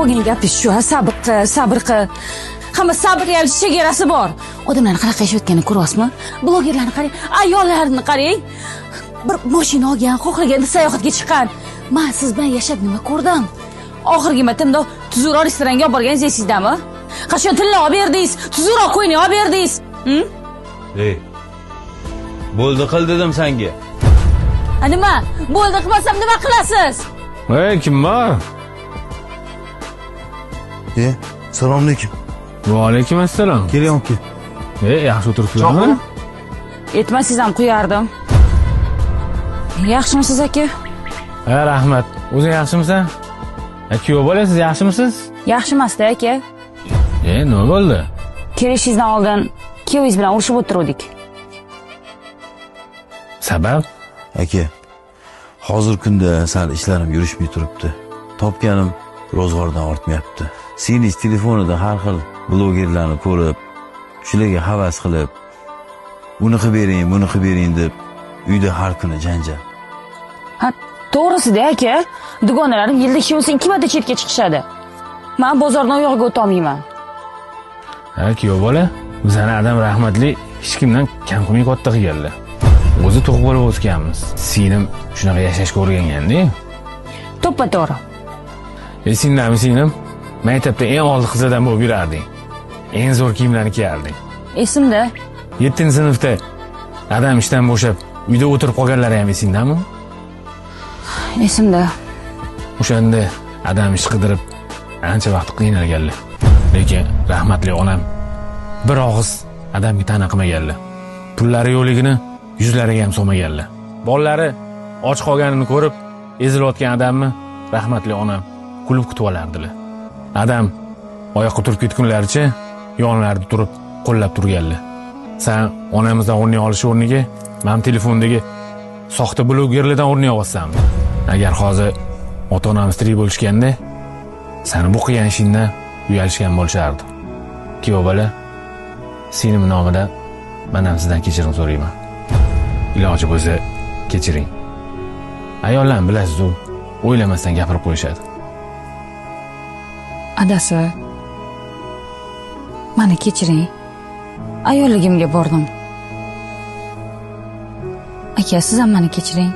Olgan gapingiz shu, sabr qil, sabr qil. Hamma sabr chegarasi bor. Odamlarni qanaqa yashayotganini ko'ryapsizmi? Blogerlarni qarang, ayollarni qarang. Bir mashina olgan, xohlaganda sayohatga chiqqan. Men siz bilan yashab nima ko'rdim? Oxirgi marta bundoq tuzukroq restoranga olib borganingiz esingizdami? Qachon tilla olib berdingiz? Tuzukroq ko'ylak olib berdingiz? Ey. Bo'ldi qil dedim senga. Nima? Bo'ldi qilmasam nima qilasiz? Ey, kim bor? Assalomu alaykum. Va alaykum assalom. Keling, aka. Yaxshi o'tiribsizlarmi? Aytmasangiz ham quyardim. Yaxshimisiz aka? Ha, rahmat. O'zing yaxshimisan? Kuyov bola, siz yaxshimisiz? Yaxshi emasda aka. Nima bo'ldi? Kelishingizdan oldin kuyovingiz bilan urushib o'tirdik. Sabab? Aka, hozir kunda sal ishlarim yurishmay turibdi. Topganim ro'zg'ordan ortmayapti. Singiz telefonida har xil blogerlarni ko'rib, shularga havas qilib, uni qilib bering, buni qilib bering deb uyda har kuni janjal. Ha, to'g'risida aka, dugonalarim yilda hech bo'lmasa 2 marta chetga chiqishadi. Men bozordan u yoqqa o'ta olmayman. Ha, kuyov bola, bizani adam rahmatli hech kimdan kam qilmay katta qilganlar. O'zi tug'ib bo'lib o'sganmiz. Singlim shunaqa yashashga o'rganganda. To'ppa-to'g'ri. Esingdami singlim? Maktabda eng oldi qizlardan bo'lib yurarding. Eng zo'r kiyimlarni kiyarding. Esimda. 7-sinfda adam ishdan bo'shab uyda o'tirib qolganlari ham esingdami? Esimda. O'shanda adam ish qidirib ancha vaqt qiynalganlar. Lekin rahmatli onam bir og'iz adamga ta'na qilmaganlar. Pullari yo'qligini yuzlariga ham solmaganlar. Bolalari och qolganini ko'rib ezilayotgan adamni rahmatli onam kulib kutib olardilar. Adam oyoqqa turib ketgunlaricha yonlarida turib qo'llab turganlar. Sen onamizdan o'rni olish o'rniga men telefondagi soxta blogerlardan o'rni olyapsanmi? Agar hozir ota-onamiz tirik bo'lishganda seni bu qilgan ishingdan uyalishgan bo'lishardi. Kuyov bola, singlim nomidan men ham sizdan kechirim so'rayman. Iloji bo'lsa kechiring. Ayollarni bilasiz-u, o'ylamasdan gapirib qo'yishadi. Adasi, meni kechiring. Ayolligimga bordim. Aka, siz ham meni kechiring.